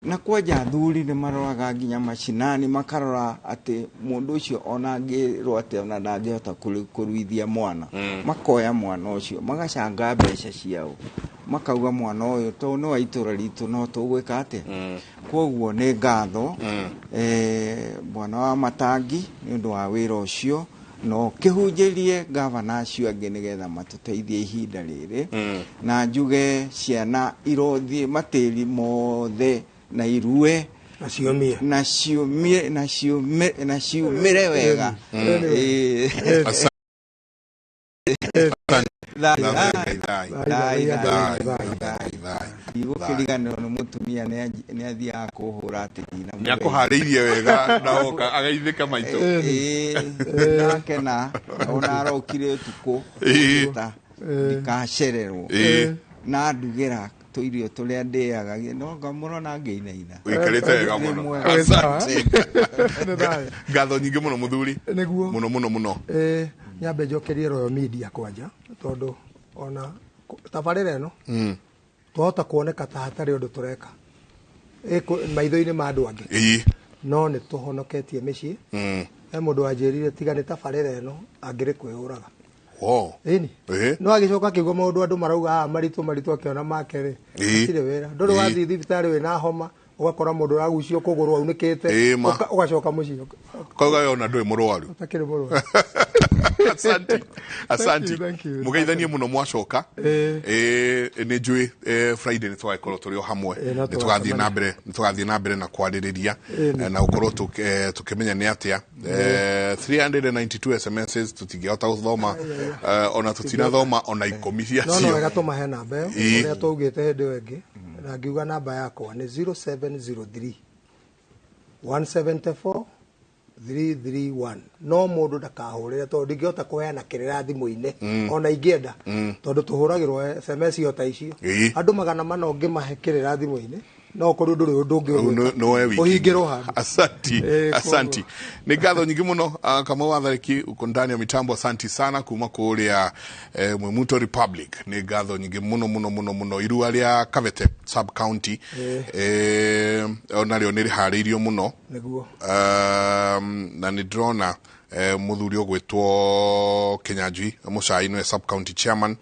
Na kwanja athuri nĩ maroraga nginya macinani, makarora atĩ mũndũ ũcio ona angĩrwo atĩ ona ndangĩhota kũruithia mwana, makoya mwana ũcio, magacanga mbeca ciao, makauga mwana ũyũ tondũ nĩ wa itũra ritũ no tũgwĩka atĩa. Koguo nĩ ngatho bwana wa Matangi nĩ ũndũ wa wĩra ũcio, na ũkĩhunjĩrie gavana acio angĩ nĩgetha matũteithie ihinda rĩrĩ. Na njuge ciana irothiĩ matĩri mothe na irue na ciũmie na ciũmie na ciũme na ciumĩre wega. Asante. Thai, Thai, thai, thai, thai, thai, thai, thai, thai. Ndigũkĩriganĩrwo nĩ mũtumia nĩ athiaga kũhũra atĩ ndina Nĩ akũharĩirie wega na oka agaithĩka maitũ. Ĩĩ, ndakena ona arokire ũtukũ ta ndikacererwo na ndugĩra tũirio tũrĩa ndĩaga, no ngamũrona ngĩinaina. Ũikarĩte wega Nĩ mũno. mwega. Asante. Nĩ thayũ. Ngatho nyingĩ mũno mũthuri. Nĩguo. Mũno mũno mũno. Nyambe njokerie Royal Media kwanja, tondũ ona tabarĩra ĩno twahota kuoneka ta hatarĩ ũndũ tũreka maitho-inĩ ma andũ angĩ, no nĩ tũhonoketie mĩciĩ. He mũndũ wanjĩrire tiga nĩ tabarĩra ĩno angĩrĩ kwĩyũraga. Ĩni. No agĩcoka akĩigua maũndũ andũ marauga haha maritũ maritũ, akĩona make rĩ hatirĩ wĩra. Ndũrĩ wathiĩ thibitarĩ wĩna homa, ũgakora mũndũ ũragucio kũgũrũ aunĩkĩte, Ĩĩ, ma. ũgacoka mũciĩ Kauga we ona ndũrĩ mũrwaru. Ũtakĩrĩ mũrwaru. Asante, asante. Thank you, thank you. Mũgeithanie mũno mwacoka. Nĩ njũĩ Friday nĩ tũgagĩkorwo tũrĩ o hamwe. No Nĩ tũgathiĩ na tũgacemania. mbere, nĩ tũgathiĩ na mbere na kwarĩrĩria na gũkorwo tũkĩmenya nĩ atĩa. 392 SMSs tũtingĩhota gũthoma, ona tũtinathoma ona 10 No no ciacio. Wega tũmahe namba ĩyo ũrĩa twaugĩte hĩndĩ ĩyo ĩngĩ, na ngiuga namba yakwa nĩ 0703 174 331, no mũndũ ndakahũrĩre tondũ ndingĩhota kũheana kĩrĩra thimũ-inĩ ona ingĩenda, tondũ tũhũragĩrwo SMS o ta icio andũ 400, ũngĩmahe kĩrĩra thimũ-inĩ no ũkorwo ndũrĩ ũndũ ũngĩ Rĩu ũgwĩka. nĩwe wiki. Ũhingĩrwo handũ. Asanti. Koguo. Asanti, nĩ ngatho nyingĩ mũno. Kamau wa Thariki uko ndani ya mitambo, asanti sana kuma kũrĩa Mwimuto Republic. Nĩ ngatho nyingĩ mũno mũno mũno mũno. Irua rĩa Kabete sub county onarĩo nĩ rĩharĩirio mũno. Nĩguo. Na nĩ ndĩrona mũthuri ũgwĩtwo Kinyanjui Mũcai nĩwe sub county chairman,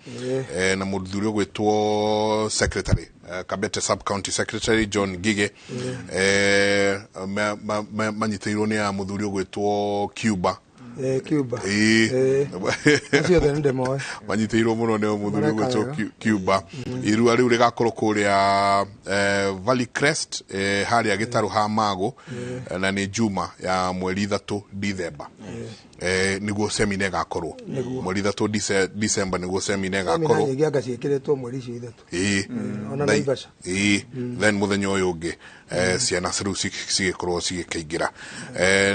na mũthuri ũgwĩtwo secretary, Kabete sub county secretary John Ngige, manyitĩrĩirwo nĩ a mũthuri ũgwĩtwo Cuba. Cuba. Ĩĩ. Acio othe nĩ ndĩmoĩ. Manyitĩrĩirwo mũno nĩ mũthuri Mareka ũgwĩtwo wega. Cuba. Irua rĩu rĩgakorwo kũrĩa Valley Crest, harĩa gĩtarũ ha Mago, na nĩ Juma ya mweri 3 Dithemba, nĩguo semina ĩgakorwo. Mweri 3 December nĩguo semina Semina ĩgakorwo. Nyingĩ anga ciĩkĩrĩtwo mweri icio 3. Ona Naivasha. Ĩĩ, then mũthenya ũyũ ũngĩ ciana rĩu cigĩkorwo cigĩkĩingĩra.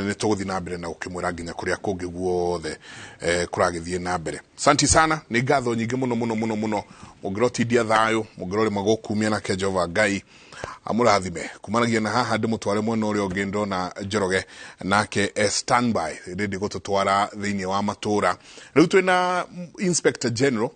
Nĩ tũgũthiĩ na mbere na gũkĩmwĩra nginya kũrĩa kũngĩ guothe kũragĩthiĩ na mbere. Santi sana, nĩ ngatho nyingĩ mũno mũno mũno mũno. Mũngĩrotindia thayũ, mũngĩrorĩma gũkumia nake Jehova Ngai amũrathime. Kumanagia na haha ndĩmũtware mwena ũrĩa ũngĩ, ndona Njoroge nake e standby rĩndĩ gũtũtwara thĩinĩ wa matũra. Rĩu twĩna Inspector General.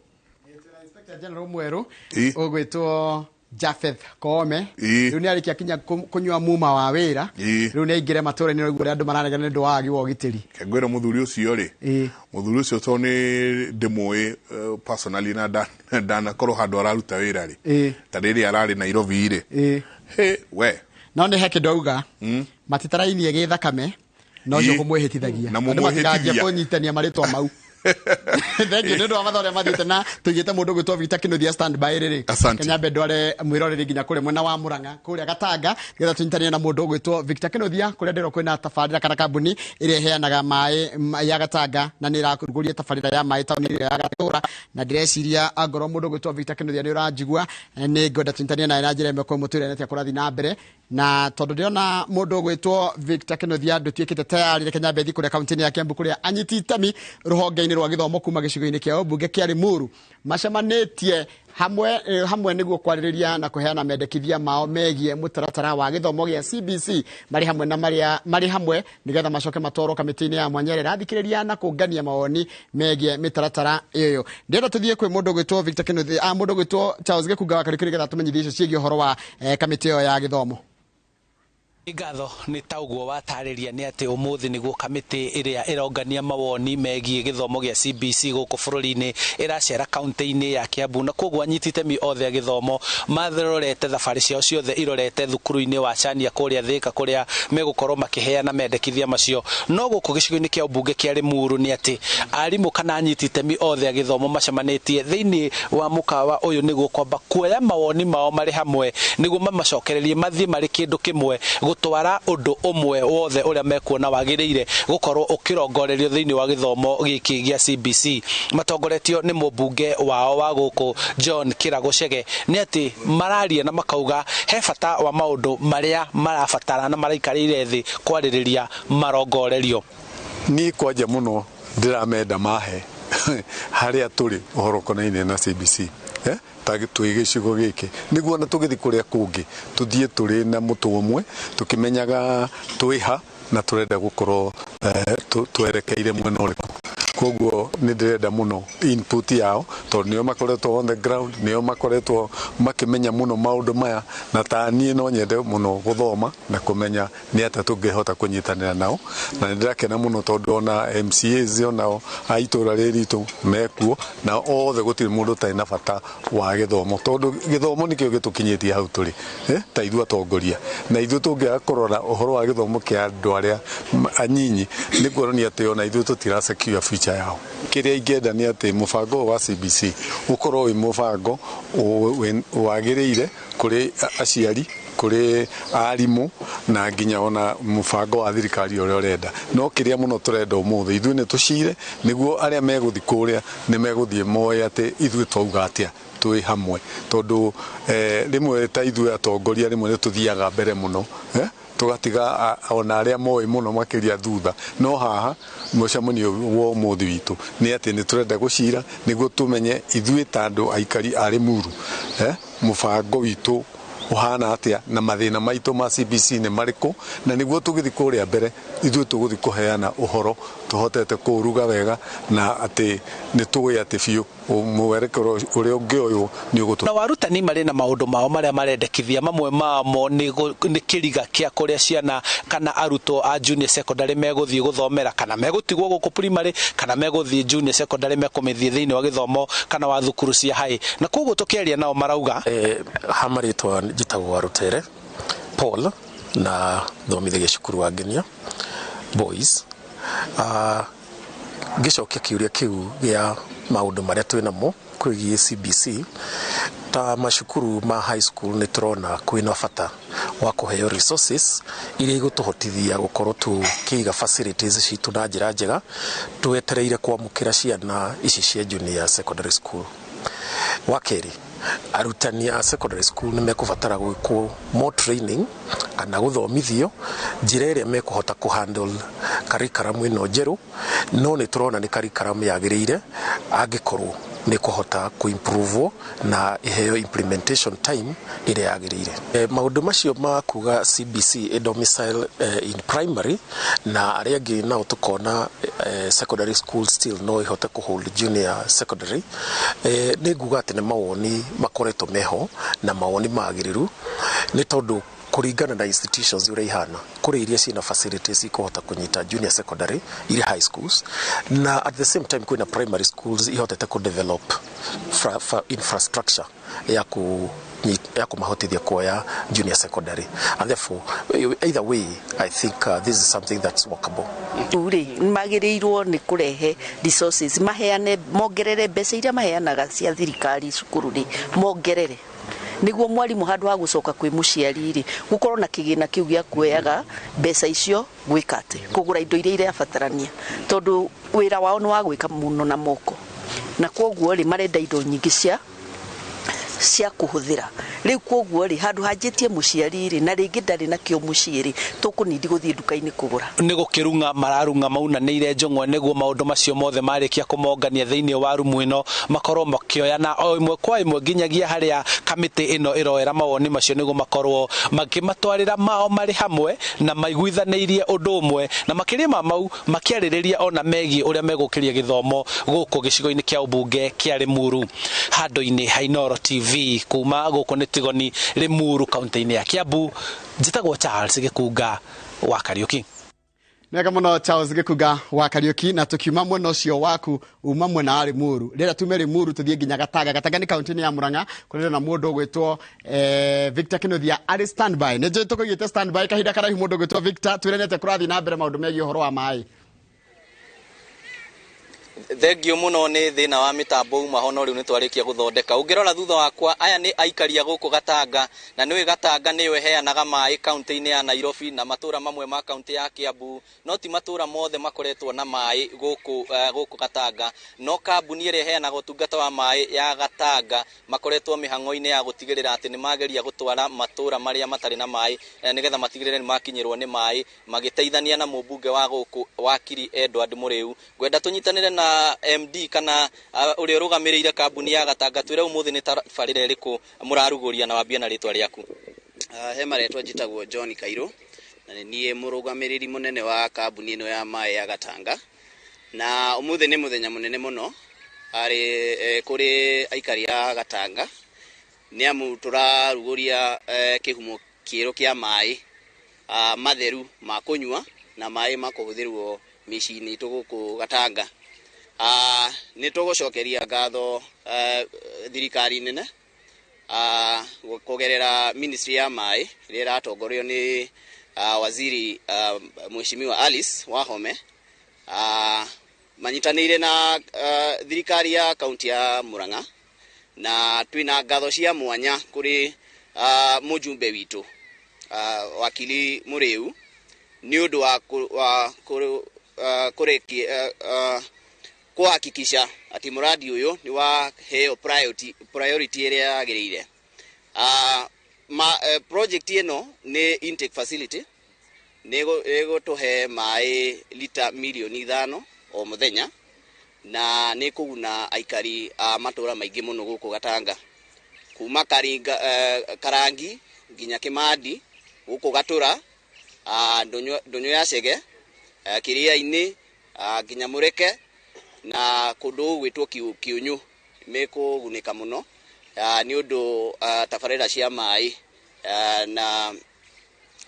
Inspector General mwerũ Ĩĩ. Ũgwĩtwo Japheth Koome. Ĩĩ. Rĩu nĩ arĩkia kinya kũnyua muma wa wĩra. Ĩĩ. Rĩu nĩ aingĩre matũra-inĩ nĩguo ũrĩa andũ mararegana nĩ ũndũ wa wagi wa ũgitĩri. Ngwĩra mũthuri ũcio rĩ, mũthuri ũcio tondũ nĩ ndĩmũĩ personally na ndanakorwo handũ araruta wĩra rĩ, ta rĩrĩa ararĩ Nairobi rĩ, he we. No nĩ he kĩndũ auga, matitarainie gĩthakame no ũcio kũmwĩhĩtithagia. Na Andũ matikanjie mũmwĩhĩtithia. Kũnyitania marĩtwa mau. Thank you nĩ ũndũ wa mathaa ũrĩa mathiĩte na tũigĩte mũndũ ũgwĩtwo Victor Kinuthia stand by rĩrĩ. Asante. Kanyambe ndware mwĩroreri nginya kũrĩa mwena wa Murang'a, kũrĩa Gatanga, nĩgetha tũnyitanie na mũndũ ũgwĩtwo Victor Kinuthia, kũrĩa ndĩrwo kwĩna tabarĩra kana kambuni ĩrĩa ĩheanaga maĩ ya Gatanga na nĩ ĩrarugũria tabarĩra ya maĩ taũni ĩrĩa ya Gatũra. Na ndĩreciria angorwo mũndũ ũgwĩtwo Victor Kinuthia nĩ ũranjigua, nĩ ngwenda tũnyitanie naye na njĩra ĩmwe kwa ĩmwe twĩre atĩa kũrathiĩ na mbere. Na tondũ ndĩrona mũndũ ũgwĩtwo Victor Kinuthia ndũtuĩkĩte tayari, reke nyambe thiĩ kũrĩa kaunti-inĩ ya Kiambu, kũrĩa anyiti itemi rũhonge-inĩ rwa gĩthomo kuma gĩcigo-inĩ kĩa ũmbunge kĩa Limuru macemanĩtie hamwe nĩguo kwarĩrĩria na kũheana mendekithia mao megiĩ mũtaratara wa gĩthomo gĩa CBC marĩ hamwe na marĩa marĩ hamwe, nĩgetha macoke matwarwo kamĩtĩ-inĩ ya mwanya ĩrĩa ĩrathikĩrĩria na kũngania mawoni megiĩ mĩtaratara ĩyo. Ndĩrenda tũthiĩ kwĩ mũndũ ũgwĩtwo Victor Kinuthia, mũndũ ũgwĩtwo Charles Gĩkunga wa Kariũki, nĩgetha tũmenyithie icio ciĩgiĩ ũhoro wa kamĩtĩ ĩyo ya gĩthomo. Ngatho nĩ ta ũguo watarĩria nĩ atĩ ũmũthĩ nĩguo kamĩtĩ ĩrĩa ĩrongania mawoni megiĩ gĩthomo gĩa CBC gũkũ bũrũri-inĩ ĩracera kaunti-inĩ ya Kiambu, na koguo anyiti itemi othe a gĩthomo marorete thabarĩ ciao ciothe irorete thukuru-inĩ wa Chania kũrĩa Thika, kũrĩa megũkorwo makĩheana mendekithia macio. No gũkũ gĩcigo-inĩ kĩa ũmbunge kĩa Limuru nĩ atĩ arimũ kana anyiti itemi othe a gĩthomo macemanĩtie thĩinĩ wa mũkawa ũyũ nĩguo kwamba kuoya mawoni mao marĩ hamwe, nĩguo mamacokererie mathiĩ marĩ kĩndũ kĩmwe gũtwara ũndũ ũmwe wothe ũrĩa mekuona wagĩrĩire gũkorwo ũkĩrongorerio thĩinĩ wa gĩthomo gĩkĩ gĩa CBC. Matongoretio nĩ mũmbunge wao wa gũkũ John Kĩrago Chege, nĩ atĩ mararia na makauga he bata wa maũndũ marĩa marabatara na maraikarĩire thĩ kwarĩrĩria marongorerio. Niĩ kwanja mũno ndĩramenda mahe harĩa tũrĩ ũhoro ũkonainie na CBC, ta twĩ gĩcigo gĩkĩ, nĩguo na tũgĩthiĩ kũrĩa kũngĩ tũthiĩ tũrĩ na mũtũ ũmwe, tũkĩmenyaga twĩha na tũrenda gũkorwo twerekeire mwena ũrĩkũ. Koguo nĩ ndĩrenda mũno input yao, tondũ nĩo makoretwo on the ground, nĩo makoretwo makĩmenya mũno maũndũ maya, na ta niĩ no nyende mũno gũthoma na kũmenya nĩ atĩa tũngĩhota kũnyitanĩra nao. Na nĩ ndĩrakena mũno tondũ ona MCAs onao a itũra rĩrĩ ritũ mekuo, na othe gũtirĩ mũndũ ũtarĩ na bata wa gĩthomo, tondũ gĩthomo nĩkĩo gĩtũkinyĩtie hau tũrĩ, ta ithuĩ atongoria. Na ithuĩ tũngĩaga kũrora ũhoro wa gĩthomo kĩa andũ arĩa anyinyi, nĩ kuonania atĩ ona ithuĩ tũtira secure future yao. Kĩrĩa ingĩenda nĩ atĩ mũbango wa CBC ũkorwo wĩ mũbango wagĩrĩire kũrĩ aciari, kũrĩ arimũ, na nginya ona mũbango wa thirikari ũrĩa ũrenda. No kĩrĩa mũno tũrenda ũmũthĩ ithuĩ nĩ tũcire, nĩguo arĩa megũthiĩ kũrĩa nĩ megũthiĩ moe atĩ ithuĩ twauga atĩa twĩ hamwe, tondũ rĩmwe ta ithuĩ atongoria rĩmwe nĩ tũthiaga mbere mũno, tũgatiga ona arĩa moĩ mũno makĩria thutha. No haha mũcemanio wa ũmũthĩ witũ nĩ atĩ nĩ tũrenda gũcira nĩguo tũmenye ithuĩ ta andũ aikari a Limuru, mũbango witũ ũhana atĩa na mathĩna maitũ ma CBC nĩ marĩkũ, na nĩguo tũgĩthiĩ kũrĩa mbere ithuĩ tũgũthiĩ kũheana ũhoro tũhotete kũũruga wega, na atĩ nĩ tũĩ atĩ biũ mwerekero ũrĩa ũngĩoywo nĩ ũgũtũ. Na warutani marĩ na maũndũ mao marĩa marendekithia, mamwe mamo nĩ kĩriga kĩa kũrĩa ciana kana arutwo a junior secondary megũthiĩ gũthomera, kana megũtigwo gũkũ primary, kana megũthiĩ junior secondary mekũmĩthiĩ thĩinĩ wa gĩthomo kana wa thukuru cia high. Na koguo tũkĩaria nao marauga ha marĩtwa njĩtagwo Warutere Paul, na thomithagia cukuru wa Ngenia Boys. Ngĩcokia kĩũria kĩu gĩa maũndũ marĩa twĩ namo kwĩgiĩ CBC, ta macukuru ma high school nĩ tũrona kwĩna bata wa kũheo resources iria igũtũhotithia gũkorwo tũkĩiga facilities citũ na njĩra njega twetereire kwamũkĩra ciana ici cia junior secondary school. Wa kerĩ, arutani a secondary school nĩ mekũbatara gwĩkwo more training kana gũthomithio njĩra ĩrĩa mekũhota kũhandle curriculum ĩno njerũ, no nĩ tũrona nĩ curriculum yagĩrĩire angĩkorwo nĩ kũhota kũimprove na iheo implementation time ĩrĩa yagĩrĩire. Maũndũ macio ma kuga CBC ĩ domicile in primary, na arĩa angĩ nao tũkona secondary school still no ihote kũhold junior secondary, nĩ nguga atĩ nĩ mawoni makoretwo meho na mawoni magĩrĩru, nĩ tondũ kũringana na institutions ũrĩa ihana, kũrĩ iria ciĩna facilities ikũhota kũnyita junior secondary irĩ high schools, na at the same time kwĩna primary schools ihotete kũ develop infrastructure ya kũmahotithia kuoya junior secondary, and therefore either way I think this is something that's workable. Rĩ magĩrĩirwo nĩ kũrehe resources, maheane, mongerere mbeca iria maheanaga cia thirikari cukuru rĩ, mongerere nĩguo mwarimu handũ ha gũcoka kwĩ mũciari rĩ, gũkorwo na kĩgĩna kĩu gĩa kuoyaga mbeca icio gwĩka atĩ kũgũra indo iria irabatarania, tondũ wĩra wao nĩ wa gwĩka mũno na moko, na kwoguo rĩ marenda indo nyingĩ cia kũhũthĩra. Rĩu kwoguo rĩ handũ hanjĩtie mũciari rĩ, na rĩngĩ ndarĩ nakĩo mũciĩ rĩ, tũkũnindi gũthiĩ nduka-inĩ kũgũra. Nĩ gũkĩrung'a mararung'a maunanĩire njong'we nĩguo maũndũ macio mothe marĩkia kũmongania thĩinĩ wa rumu ĩno makorwo makĩoyana o ĩmwe kwa ĩmwe nginyagia harĩa kamĩtĩ ĩno ĩroera mawoni macio, nĩguo makorwo makĩmatwarĩra mao marĩ hamwe na maiguithanĩirie ũndũ ũmwe, na makĩria ma mau makĩarĩrĩria ona megiĩ ũrĩa megũkĩria gĩthomo gũkũ gĩcigo-inĩ kĩa ũmbunge kĩa Limuru. Handũ-inĩ ha Inooro TV kuma gũkũ nĩ Tigoni, Limuru, kaunti-inĩ ya Kiambu. Njĩtagwo Charles Gĩkunga wa Kariuki. Nega muno Charles Gĩkunga wa Kariuki. Na tukiuma mwena ũcio waku, uma mwena wa Limuru, rĩrĩa tume Limuru tũthiĩ nginya Gatanga. Gatanga nĩ kaunti-inĩ ya Murang'a, kũrĩ na mũndũ ũgwĩtwo Victor Kinuthia arĩ standby. Nĩ njũĩ tũkũigĩte standby kahinda karaihu. Mũndũ ũgwĩtwo Victor, twĩre nĩ atĩa kũrathiĩ na mbere maũndũ megiĩ ũhoro wa maĩ? Thengio muno. Nĩ thĩna wa mĩtambo uma ho, no rĩu nĩ twarĩkia gũthondeka. Ũngĩrora thutha wakwa, aya nĩ aikari a gũkũ Gatanga, na nĩũĩ Gatanga nĩyo ĩheanaga maĩ kaunti-inĩ ya Nairobi na matũra mamwe ma kaunti ya Kiambu, no ti matũra mothe makoretwo na maĩ gũkũ Gatanga. No kambuni ĩrĩa ĩheanaga ũtungata wa maĩ ya Gatanga makoretwo mĩhang'o-inĩ ya gũtigĩrĩra atĩ nĩ mageria gũtwara matũra marĩa matarĩ na maĩ, nĩgetha matigĩrĩre nĩ makinyĩrwo nĩ maĩ, magĩteithania na mũmbunge wa gũkũ, wakiri Edward Mũrĩu. Ngwenda tũnyitanĩre na MD kana ũrĩa ũrũgamĩrĩire kambuni ya Gatanga. Twĩre ũmũthĩ nĩ tabarĩra ĩrĩkũ mũrarugũria, na wambie na rĩtwa rĩaku. He marĩtwa njĩtagwo John Kairũ, na nĩ niĩ mũrũgamĩrĩri mũnene wa kambuni ĩno ya maĩ ya Gatanga. Na ũmũthĩ nĩ mũthenya mũnene mũno arĩ kũrĩ aikari a Gatanga, nĩ amu tũrarugũria kĩhumo kĩerũ kĩa maĩ matheru ma kũnyua na maĩ ma kũhũthĩrwo mĩciĩ-inĩ itũ gũkũ Gatanga. Nĩ tũgũcokeria ngatho thirikari nene kũgerera ministry ya maĩ ĩrĩa ĩratongorio nĩ waziri Mheshimiwa Alice Wahome, manyitanĩire na thirikari ya kaunti ya Murang'a, na twĩna ngatho cia mwanya kũrĩ mũjumbe witũ, wakili Mũrĩu, nĩ ũndũ wa kũrĩki kuhakikisha ati muradi uyu ni waheo priority ĩrĩa yagĩrĩire. Project ĩno nĩ intake facility, nĩ ĩgũtũhe maĩ lita 5 milioni o mũthenya, na nĩ kũguna aikari a matũra maingĩ mũno gũkũ Gatanga, kuma Karinga, Karangi nginya Kimandi, gũkũ Gatũra, Ndũnyũ ya Cege, Kĩrĩa-inĩ, nginya Mũreke na kũndũ gũgwĩtwo Kiũnyũ. Mekũgunĩka mũno nĩ ũndũ tabarĩra cia maĩ na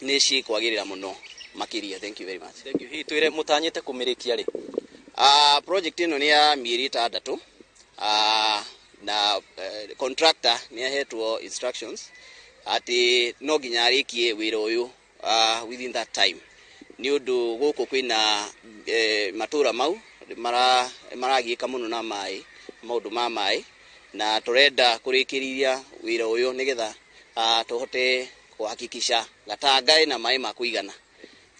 nĩ cikwagĩrĩra mũno makĩria. Thank you very much. Thank you. Hihi twĩre mũtanyĩte kũmĩrĩkia rĩ? Project ĩno nĩ ya mĩeri 6, na contractor nĩ ahetwo instructions atĩ no nginya arĩkie wĩra ũyũ within that time, nĩ ũndũ gũkũ kwĩna matũra mau maragiĩka mũno na maĩ, maũndũ ma maĩ, na tũrenda kũrĩkĩrĩria wĩra ũyũ nĩgetha tũhote kuhakikisha Gatanga ĩna maĩ ma kũigana.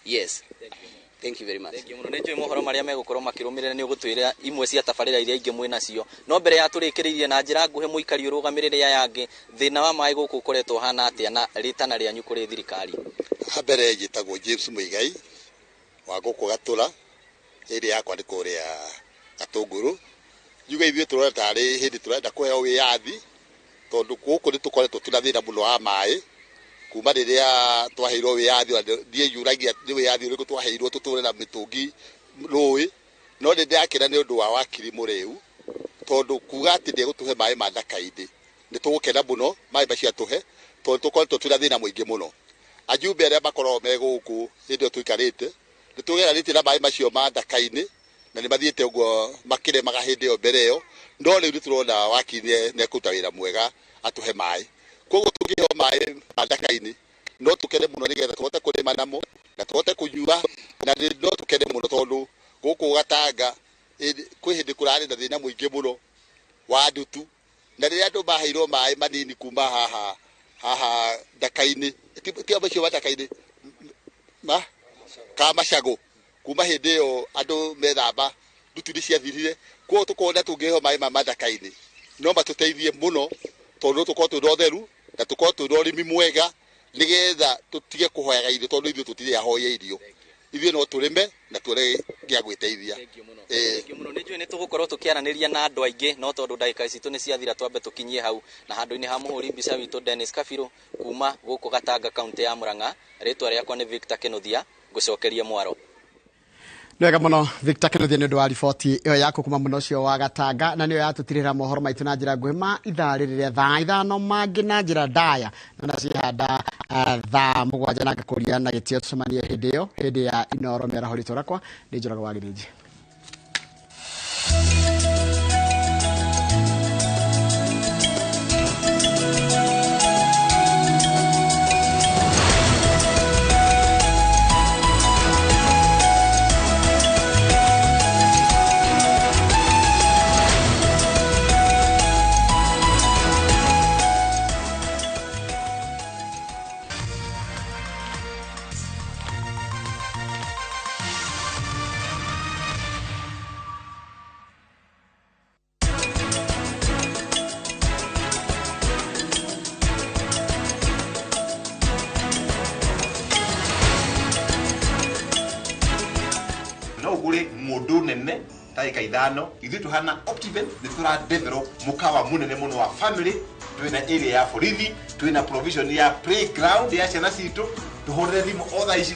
Yes, thank you very much. Thank you mũno. Nĩ njũĩ mohoro marĩa megũkorwo makĩrũmĩrĩra nĩ ũgũtwĩra imwe cia tabarĩra iria ingĩ mwĩ nacio, no mbere ya tũrĩkĩrĩirie, na njĩra nguhĩ, mũikari ũrũgamĩrĩre aya angĩ, thĩna wa maĩ gũkũ ũkoretwo ũhana atĩa, na rĩtana rĩanyu kũrĩ thirikari? Ha mbere njĩtagwo James Muigai wa gũkũ Gatũra, ĩrĩa yakwa nĩ kũrĩa Gatũngũrũ. Njuge ithuĩ tũrona tarĩ hĩndĩ tũrenda kũheo wĩyathi, tondũ gũkũ nĩ tũkoretwo twĩna thĩna mũno wa maĩ kuma rĩrĩa twaheirwo wĩyathi. Ona niĩ njũragia nĩ wĩyathi ũrĩkũ twaheirwo tũtũre na mĩtũngi rũĩ. No nĩ ndĩrakena nĩ ũndũ wa wakiri Mũrĩu, tondũ kuga atĩ nĩ egũtũhe maĩ ma Ndaka-inĩ, nĩ tũgũkena mũno maĩ macio atũhe, tondũ tũkoretwo twĩna thĩna mũingĩ mũno. Ajumbe arĩa makoragwo me gũkũ hĩndĩ ĩyo tũikarĩte, nĩ tũgeranĩtie na maĩ macio ma Ndaka-inĩ, na nĩ mathiĩte ũguo makĩremaga hĩndĩ ĩyo mbere ĩyo. No rĩu nĩ tũrona wakiri nĩ ekũruta wĩra mwega atũhe maĩ. Koguo tũngĩheo maĩ ma Ndaka-inĩ no tũkene mũno, nĩgetha tũhote kũrĩma namo na tũhote kũnyua, na no tũkene mũno tondũ gũkũ Gatanga kwĩ hĩndĩ kũrarĩ na thĩna mũingĩ mũno wa ndutu, na rĩrĩa andũ maheirwo maĩ manini kuma haha Ndaka-inĩ, ti macio ma Ndaka-inĩ, ma ka Macagũ, kuma hĩndĩ ĩyo andũ methamba ndutu nĩ ciathirire. Koguo tũkona tũngĩheo maĩ ma Ndaka-inĩ no matũteithie mũno, tondũ no tũkorwo twĩna ũtheru na tũkorwo twĩna ũrĩmi mwega, nĩgetha tũtige kũhoyaga irio, tondũ ithuĩ tũtirĩ ahoya irio, ithuĩ no tũrĩme na tuone gĩa gwĩteithia. Thank you mũno. Nĩ njũĩ nĩ tũgũkorwo tũkĩaranĩria na andũ aingĩ, no tondũ ndagĩka citũ nĩ ciathira, twambe tũkinyie hau. Na handũ-inĩ ha mũhũri mbica witũ Dennis Kabirũ, kuma gũkũ Gatanga, kaunti ya Murang'a, rĩtwa rĩakwa nĩ Victor Kĩnuthia. Ngũcokerie mwaro. Nĩ wega mũno Victor Kĩnuthia nĩ ũndũ wa riboti ĩyo yaku kuma mũno ũcio wa Gatanga, na nĩyo yatũtirĩra mohoro maitũ na njĩra nguhĩ ma ithaa rĩrĩ rĩa thaa 5, mangĩ na njĩra ndaya na nacihanda thaa 7, na ngakũria na gĩtĩo tũcemanie hĩndĩ ĩyo, hĩndĩ ya Inoro mĩaraho. Rĩtwa rĩakwa nĩ Njũrago wa Gĩthĩnji. No ũgũre ng'ũndũ nene ta ĩka 5. Ithuĩ tũhana Optiven nĩ tũra develop mũkawa mũnene mũno wa family. Twĩna area ya borithi, twĩna provision ya playground ya ciana citũ. Tũhũrĩre thimũ o thaa ici.